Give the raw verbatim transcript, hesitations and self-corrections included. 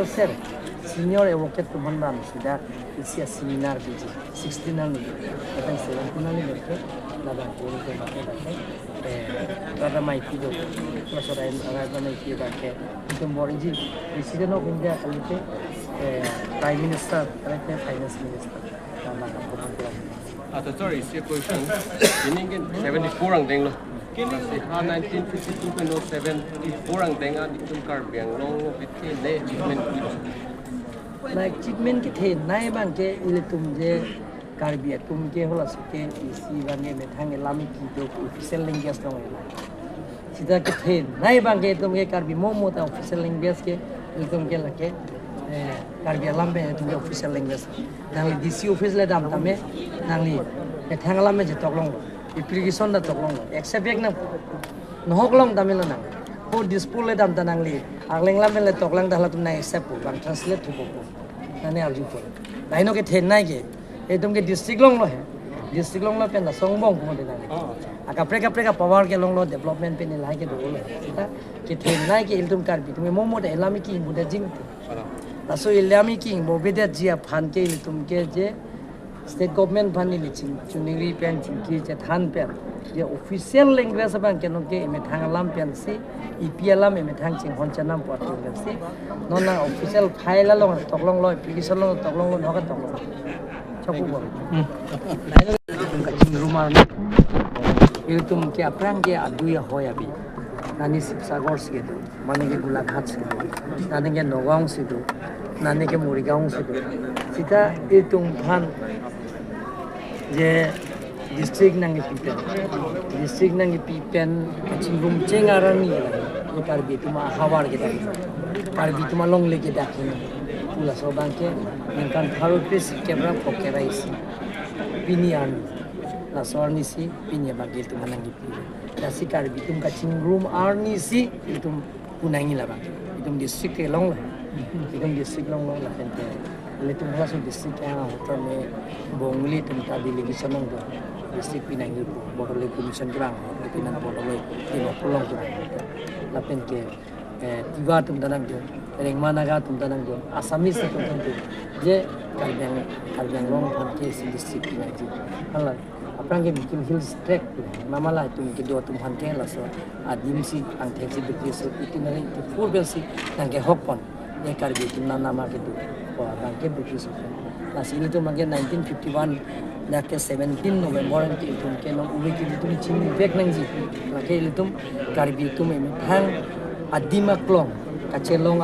Sir, senior advocate atum aphan sida isi a seminar biji sixteen arni, kadang seventeen arni bangke, ladak pun ke bangke bangke, eh, Radha Maiti do, Professor Rai, Radha Maiti bangke, itum bor iji, President of India kalite, eh, Prime Minister, kalite Finance Minister, ladak pun ke. Ato, sorry, isi a question. Ini kan seventy-four angdeng lo. Lasi ha nineteen fifty-two pen seventy-four angdeng an itum Karbi Anglong bit ke ne achievement ko? Na achievement kethenei abangke ilitum je Karbi atum ke halaso ke isi abangke methang elam eki do official language along ena. Sita kethenei abangke itum ke Karbi mo mo ta official language ke itum ke lake, eh, Karbi alam pen itum ke official language. Nangli D C office le dam tame, nangli methang alam pen je toklonglo, application ta toklonglo, accept vek nang, nohok long tame lo nang. Ko Dispur le dam ta nangli Arleng alam pen le toklang ta halatum nang accept po, bang translate thupo po, nang ne arjupo. Lahei no kethenei ke, itum ke district longlo he, district longlo pen lason angbong ko de nang. Oh, acha. Akaprek kaprek a power kelonglo, development pen lahei ke dolo. Sita kethenei ke ilitum Karbi atum mo mo ta elam eki ingbo det jing. Acha. Laso elam eki ingbo bedet ji aphan ke ilitum ke je state government aphan ili ching, chiningri pen chingki chethan pen, je official language abangke non ke emethang alam pensi, epi alam emethang chinghon chenam pu atum pensi, non na official file along toklonglo, application along toklonglo, nohok toklonglo. Chokpo. Hmm. Itum kachingrum arni, itum ke aphrang ke adui ahoi abi, nani Sibsagar si kedo, mane ke Golaghat si do, nani ke Nagaon si do, nani ke Morigaon si do. Sita itum aphan je district nangkepi pen, district nangkepi pen kachingrum cheng arni, ye Karbi atum ahavar kedak, Karbi atum alongle kedak, pu laso abangke ningkan pharo kre-isi kep ra phongo kre-isi pini arni, laso arni si pini abangke itum nangkepi. Lasi Karbi atum kachingrum arni si itum pu nangji labang. Itum district ke longlo. Itum district longlo lapen te ilitum halaso district ke ahut tame Bengali atum ta delegation nangdo. District pi nangji pu, Border Commission kelang, itum nang Border Dimapur along kelang. Lapen ke, eh, Tiwa atum ta nangdo, Rengma Naga atum ta nangdo, Assamese atum ta nangdo. Je Karbi Ang-, Karbi Anglong aphan ke isi district pi nangji. Hala aphrang ke Mikir Hills Tract, mama la itum kedo atum aphan ke laso adim si angthek si British itum nari itu full bel si nangkehok pon. Ye Karbi atum nana ma kedo, ko abangke British atum. Lasi ilitum abangke nineteen fifty-one dak ke seventeen November an ke itum ke non ove ke itum chini vek nangji. Lake ilitum Karbi atum emethang adim aklong kachelong